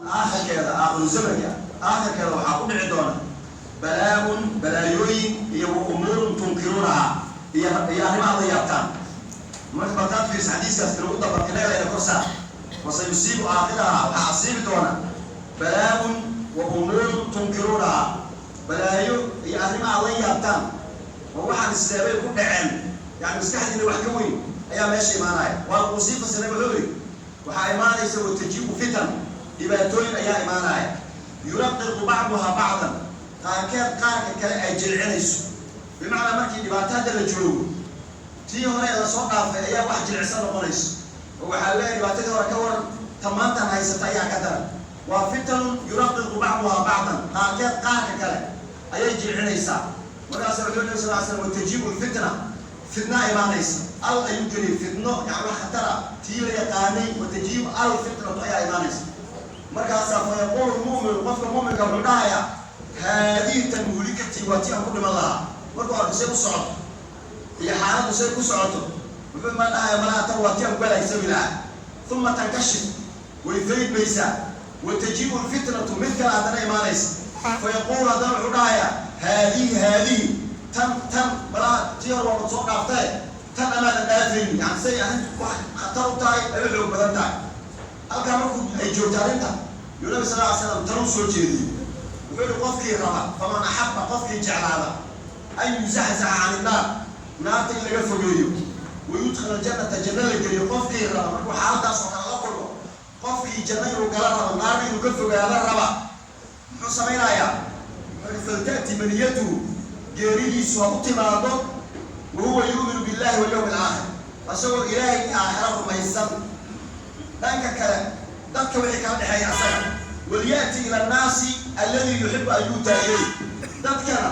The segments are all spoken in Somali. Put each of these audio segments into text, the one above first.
Aakhirkeeda, aakhiru zamanka aakhirkeeda, waxaa ku dhici doona balaa-un, balaayooyin iyo wa umuurun tunkiruunaha, iyo arrimaha la yaabtaan. Marka bartaad fiirsa xadiiskaas inuu u dabaqi leelayna kor saar. Wasayusiibu aakhiraha, waxaa asiibi doona balaa-un wa umuurun tunkiruunaha, balaayo iyo arrimaha la yaabtaan oo waxaan isleebay ku dhaceen, yani maskaxdiina wax ka weyn ayaa meesha imaanaya. Waa uu sii fasiray. Wuxuu yidhi waxaa imaanaysa watajiibu fitan, dhibaatooyin ayaa imaanaya, yuraqiqu bacduha bacdan, qaarkeed qaarka kale ay jilcinayso. Bimacnaa, markii dhibaato hadda la joogo, tii hore ee lasoo dhaafay ayaa wax jilicsan noqonayso, oo waxaa leeyahay dhibaatadii hore ka waran, ta maantan haysata ayaa ka daran. Waa fitanun yuraqiqu bacduha bacdan, qaarkeed qaarka kale ayay jilcinaysaa. Markaasa wuxuu nabi sal slam watajiibu lfitna, fitnaa imaanaysa. Al ayuu geliyay fitno, yani wax khatar ah tii la yaqaanay. Watajiibu al fitnatu ayaa imaanaysa. Markaasaa fa yaquulu lmu'minu, qofka mu'minka wuxuu dhahayaa: haadihi tan muhlikatii, waa tii aan ku dhiman lahaa. Markuu arko say u socoto iyo xaaladdu say ku socoto, wuxuu ma dhahaya: malaha tan waa tii aan ku halaagsami lahaa. Uma tankashif, way faydmaysaa. Watajiibu lfitnatu, mid kale haddana imaanaysa. Fa yaquulu, haddana wuxuu dhahayaa: haadihi, haadihi, tan, tan, malaha tii hore waabad soo dhaaftae, tan amaadan dhaafaynin. Yani say arrintu wax khatar u tahay, ay u xoog badan tahay. Halkaa markuu ay joogto arrinta, yuu nabi sal ly slam tanuu soo jeediyey. Wuxuu yihi: qofkii raba, faman axabba, qofkii jeclaada, an yuzaxzaxa can innaar, naarta in laga fogeeyo, wayudkhila aljannata, janno la geliyo, qofkii raba, markuu xaaladaas oo kale la kulmo, qofkii janno inuu gala rabo, naarna inuu ka fogaado raba, muxuu samaynayaa? Marka falta'ti maniyatuhu, geeridiisu ha u timaado, wahuwa yu'minu billahi walyawmi alaakhir, asagoo Ilaahay aakhira rumaysan. Dhanka kale, dadka wixii kala dhexeeya asaga, walya'ti ila annaasi alladii yuxibu an yuutaa ilayh, dadkana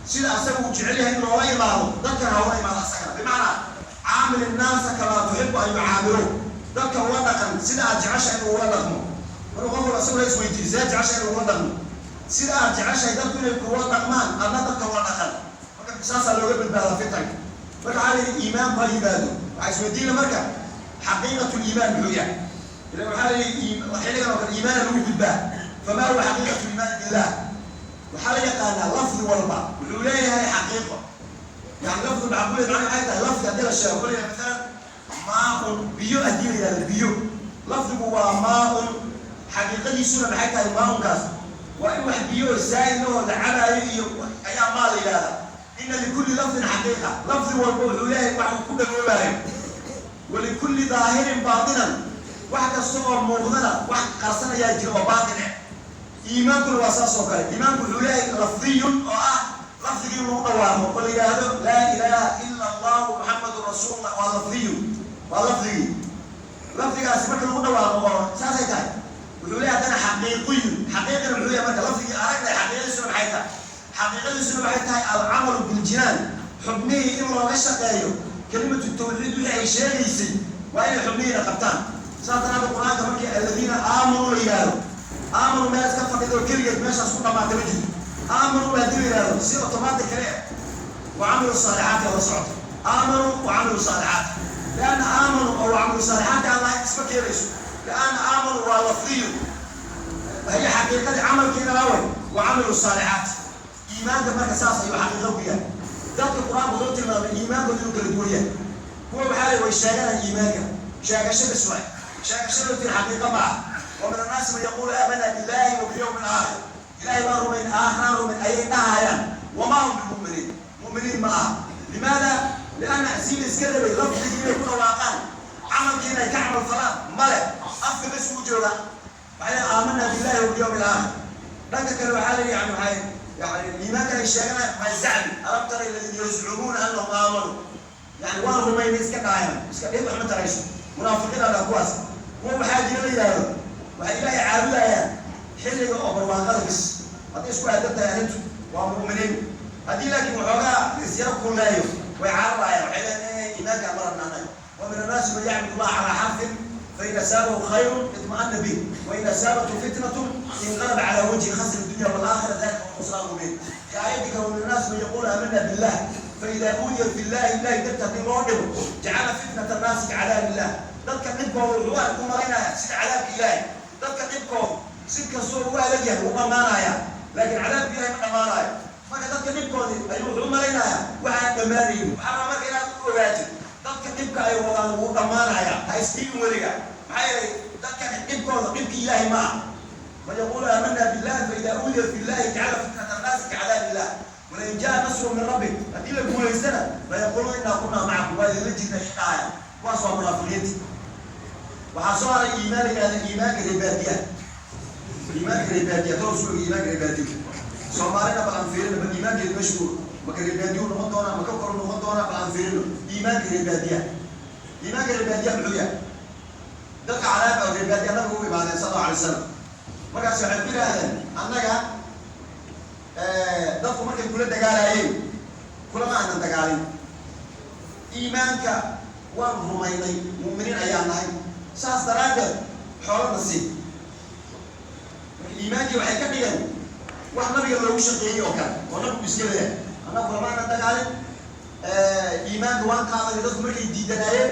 sida asaga uu jecel yahay in loola imaado, dadkana ha ula imaado asagana. Bimacnaa, caamil innaasa kamaa tuxibu an yucaamiluun, dadka ula dhaqan sida aad jeceshahay in ugula dhaqmo. Marka qof walba asaguna isweydiiyo: sidee jeceshahay in ugula dhaqmo? Sida aad jeceshahay dadku inay kugula dhaqmaan, adna dadka ula dhaqan. Marka saasaa looga badbaadaa fitanka. Marka waxaa la yidhi iimaanku ha yimaado. Waxaa isweydiina marka, xaqiiqatu liimaan muxuu yahay? Ilan waxaa la yidhi xilligan oo kale iimaana lagu gudbaa. Famaa huwa xaqiiqatu liimaan billah? Waxaa la yaqaanaa lafdi walba wuxuu leeyahay xaqiiqo. Yani lafdu macquul macna waxay tahay lafdi haddii la sheego kulliya, maalan maa-un, biyo haddii la yidhahdo, biyo lafdigu waa maa-un, xaqiiqadiisuna maxay tahay? Maa-unkaas waa in wax biyo oo saa'il lahoo la cabaayo iyo ayaa maa la yidhahdaa. Ina likulli lafdin xaqiiqa, lafdi walba wuxuu leeyahay wax uu ku dhagoobaayo. Walikulli daahirin baatinan, wax kasta oo muuqdana wax qarsan ayaa jira oo baatin ah. Iimaankuna waa saas oo kale. Iimaanku wuxuu leeyahay lafdiyun, oo ah lafdigii in lagu dhawaaqo oo la yidhaahdo laa ilaaha ila allahu muxamadun rasuulullah, waa lafdiyun, waa lafdigii. Lafdigaasi marka lagu dhawaaqo oo saasay tahay, wuxuu leeyahay haddana xaqiiqiyun. Xaqiiqina muxuu yahay? Marka lafdigii aragnay, xaqiiqadiisuna maxay tahay? Xaqiiqadiisuna waxay tahay alcamalu biljinaan, xubnihii in looga shaqeeyo kelimatu tawxiid wixii ay sheegaysay, waa inay xubnihiina qabtaan. Saas daraaddeed Qur-aanka markii aladiina aamanuu la yidhaahdo, aamanuu meel iska fadhido oo keligeed meeshaas ku dhamaata ma jirto. Aamanuu haddii la yidhahdo, si automatically wa camilu saalixaati la socoto. Aamanuu wa camilu saalixaat, lianna aamanuu oo wa camilu saalixaati aan lahayn isma keenayso, lianna aamanuu waa lafdiyun, haye, xaqiiqadii camalkiina laaway wa camilu saalixaat. Iimaanka marka saas ayuu xaqiiqo ku yahay. Dadka Qur-aanku wuxuu tilmaamay iimaankooda inuu kala duwan yahay. Kuwa waxaa la way sheeganaan iimaanka, sheegasho bas waay, sheegashada tir xaqiiqo ma ah. Wa min annaasi man yaquulu aamana billahi wa bilyawmi alaakhir, Ilaahay baan rumayn, aakhiraan rumayn ayay dhahayaan. Wamaa hum bimuminiin, muminiin ma aha. Limaada? Lianna sii la iska rabay lafdigii inay ku dhawaaqaan, camalkii inay ka camal falaan male, afka bas uu jooga. Waxay leeyihin aamana billahi wa bilyawmi alaakhir. Dhanka kale waxaa la yani waxay yani iimaankan ay sheeganayaan waa zacmi. Alam tara aladiina yazcumuuna annahum aamanuu, yani waan rumaynay iska dhahayaan, iska dhib wax ma tarayso. Munaafiqiin aa kuwaas. Kuwa waxaa jira la yidhaahdo waxay Ilaahay caabudayaan xilliga oo barwaaqada bis. Hadday isku aadan tahay arrintu, waa mu'miniin. Haddii laakiin waxoogaa isyaro kulleeyo, way cararayaan. Waxay leeyihin iimaanka ma rabnaanay. Wa min annaasi man yacbud allaha calaa xarfin, fain asaabahu khayrun itma'ana bih, wain asaabathu fitnatun inqalaba calaa wajhi khasira dunya walaakhira, dalika huwa khusraan mubiin. Iyo aayadii kale: wa min annaasi man yaqulu aamana billah, faida uudiya fillahi, Ilahi darta haddii loo dhibo, jacala fitnata annaasi kacadaab illah, dadka dhibkooda wuxuu u malaynayaa sida cadaabka Ilaahay. Dadka dhibkooda Si kastoo ugu adag yahay wuu dhammaanayaa, laakiin cadaabka Ilahay ma dhammaanayo. Marka dadka dhibkoodii ayuu wuxuu malaynayaa waxaan dhammaanaynin. Waxaa rabaa marka inaad u ogaatid dadka dhibka ay wadaan wuu dhammaanayaa. Ha isdhiibin weliga, maxaa yeelay dadkan dhibkooda dhibki Ilaahay ma aha. Man yaqulu aamana billahi faida uudiya fi llahi jacala fitnata annaasi kacadaab illah, walain jaa nasru min rabbik, haddii la guulaystana, layaquluuna innaa kunaa macakum, waa idinla jirna dhahaya. Kuwaas waa munaafiqiinta. Waxaa soo haray iimaan la yidhahda iimaanka reebaadiyaha. Iimaanka reebaadiya tolo suuga iimaanka reebaadiyo Soomaalina bal aan fiirino, bal iimaankeedu meeshu maka reebaadiyu noqon doonaa, maka koru noqon doonaa, bal aan fiirino iimaanka reebaadiyaha. Iimaanka reebaadiyaha muxuu yahay? Dadka caraab oo reebaadiya nabiga u imaadeen sal allahu alay wasalam. Markaas waxay ku yidhaahdeen, annaga dadku markay kula dagaalaayeen kulama aanan dagaalin, iimaanka waan rumaynay, mu'miniin ayaan nahay, saas daraaddeed xoolana sii. Marka iimaankii waxay ka dhigeen wax nabiga loogu shaqeeyey oo kale oo nabigu iska leeyahay. Annaga kulama aanan dagaalin, iimaanka waan qaadanay dadku markay diidanaayeen,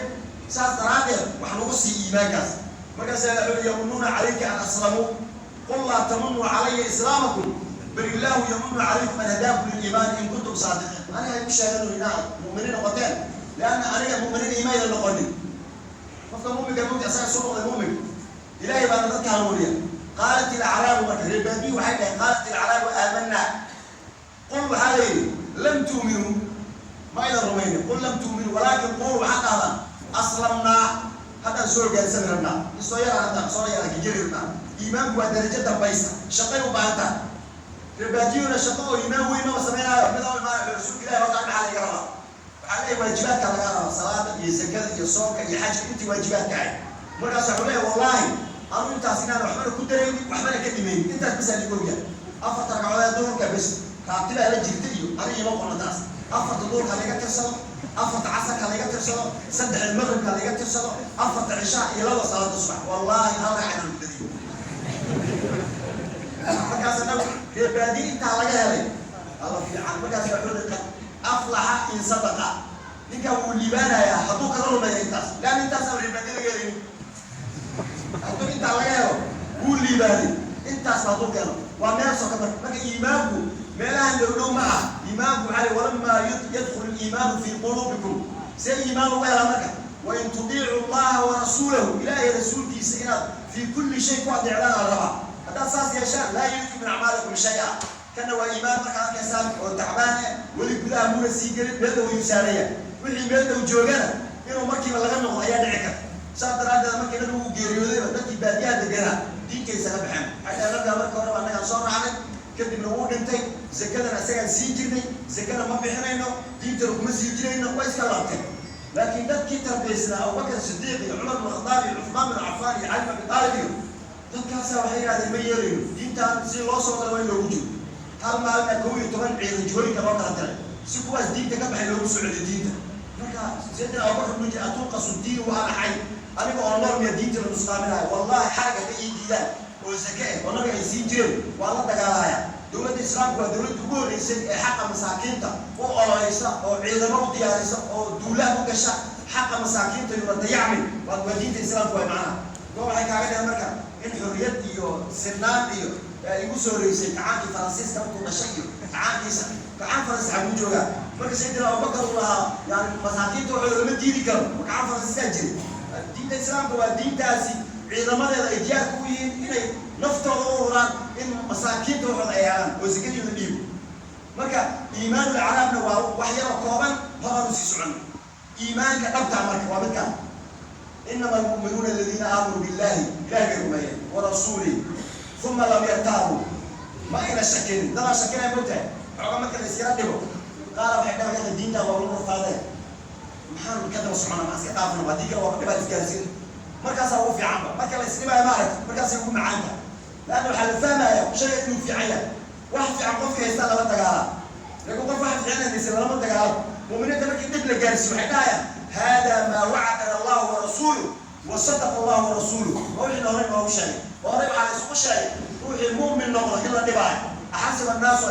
saas daraaddeed wax nagu sii iimaankaas. Markaasa wuxuu yamunuuna calayka an aslamuu, qul laa tamunuu calaya islaamakum, bal illaahu yamunu calaykum an hadaakum liliimaan in kuntum saadiqiin. Aniga ay ku sheegan inaad mu'miniin noqoteen, lianna aniga mu'miniin imayna noqonin. Qofka mu'minka mugti asaga soo noqday mu'minka, Ilaahay baana dadka hanuuniya. Qaalat ilacraabu, marka reer baadiyi waxay dhaheen, qaalat ilacraabu aamanaa. Qul, waxaa la yidhi, lam tu'minuu, ma aydan rumaynin. Qul lam tu'minuu walaakin qul, waxaad dhahdaan, aslamnaa, haddaan soo hogaansami rabnaa, isoo yaraan haddaan soo yaraan kajeri rabnaa. Iimaanku waa darajo dambaysa, shaqay u baahan tahay. Reebaadiyuna shaqo oo iimaan weyn maba sameynaayo. Mid oo imaanayo, rasuulka Ilahi, horta maxaa laga rabaa? Waxaa leeyahay waajibaadka laga rabaa, salaada iyo zakada iyo soonka iyo xajka, intii waajibaadka ahay. Markaas wuxuu leeyahay, wallaahi anu intaas inaan waxbana ku daraynin, waxbana ka dhimaynin, intaas bas aan igu ogyahay. Afarta ragcadood ee duhurka bes, raatibaa la jirta iyo aniga ima qorno taas. Afarta duhurka laga tirsado, afarta casarka laga tirsado, saddexda maqribka laga tirsado, afarta cishaa iyo laba salaada subax, wallaahi hal ragcad aan ku dariyo. Markaas anagu reebaadiye intaa laga helay alla fiican. Markaas wuxuu qad aflaxa in sadaqa, ninkan wuu liibaanayaa hadduu kaga rumeeyo intaas, leanna intaas aan reebaadiye laga helaynin. Hadduu intaa laga helo wuu liibaanay, intaasba hadduu keeno waa meel soka. Marka iimaanku meelahan dhow dhow ma ah. Iimaanku waxaa li walamaa yadkhulu liimaanu fii quluubikum. See iimaan lagu helaa marka? Wain tudiicu allaha warasuulahu, Ilaahay rasuulkiisa inaad fii kulli shay ku adeecdaan la rabaa. Haddaad saas yeeshaan, laa yulidkum min acmaalikum shay-a. Kana waa iimaan markaad arkaysaan oo tacbaan eh, weli gudaha muuna sii gelin, meel dhow ayuu saaraya. Wixii meel dhow joogana inuu markiiba laga noqdo ayaa dhici karta. Saas daraaddeed markii nabigu uu geeriyoodayba dadkii baadiyaha deganaa diintaysa ka baxeen. Waxay dhahen, nabigaa marka horeba annagaan soo raacnay, kadibna wuu dhintay, zakadana isagaan siin jirnay, zakana ma bixinayno, diintana kuma sii jirayno, waa iska laabteen. Laakiin dadkii tarbiyaysnaa, Abubakar Sidiiq iyo Cumar bin Khadaab iyo Cuthmaan bin Cafaan iyo Cali bin Abi Taalib iyo dadkaasaa, waxay yidhahdeen, ma yeelayno, diintaan si loo soo galo waa in loogu jiro. Hal maalina 11 ciidan jihooyinka loo kala diray si kuwaas diinta ka baxay loogu soo celiyo diinta. Marka Sayidina Abubakar buu jiri, atunqasu diin wa ana xay, aniga oo nool miya diinta la nusqaaminayo? Wallahi xarag hadday ii diidaan oo zake eh oo nabiga ay siin jireen, waa la dagaalaya. Dowladda islaamku waa dowladda ugu horreysay ee xaqa masaakiinta u ololeysa oo ciidamo u diyaarisa oo duulaan u gasha xaqa masaakiinta yuna dayacmin. Waa diinta islaamku waay macnaha. Kuwa waxay kaaga dheheen marka in xorriyad iyo sinaan iyo igu soo horreysay kacaankii Faransiiska markuu dhashay iyo kacaankiisa. Kacaan Faransiis xaguu joogaa marka Sayidina Abubakar uu lahaa yani masaakiinta waxooda lama diidi karo? Ma kacaan Faransiiskaa jiray? Diinta islaamka waa diintaasi ciidamadeeda ay diyaarka u yihiin inay naftooda u huraan in masaakiinta waxooda ay helaan oo sakadii la dhiibo. Marka iimaanul acraabna waa wax yaroo kooban, horaan usii socon. Iimaanka dhabtaa marka waa midkaan: inama almu'minuuna aladiina aamanuu billahi, ilahay bay rumeeyeen, warasuulih, uma lam yartaabuu, ma ayna shakinin. Dadaa shakinaya mogtahay, xooga marka la iskala dhigo qaara waxay dhabayada diintaa waa lagu rafaadeen, maxaan ka daba socona? Ma iska dhaafno? Haddii kale waa dhibaa isgaarsiin. Markaasaa ugu fiicanba marka la isdhibaayo, maaragta, markaasay ugu macaanta, leanna waxaa la fahmaya shayga inuu fiican yahay. Wax fiican qofka haysta lama dagaala, laakiin qof wax fiican haysan lama dagaalo. Mu'miniinta markii dhib la gaarsiiyo waxay dhahayaan, hada maa wacadana allahu warasuuluh wa sadaqa allahu warasuuluh. Waa wixii horey noogu sheegay. Horey waxaa la isugu sheegay ruuxii mu'min noqda in la dhibaayo. Axasiba annaasu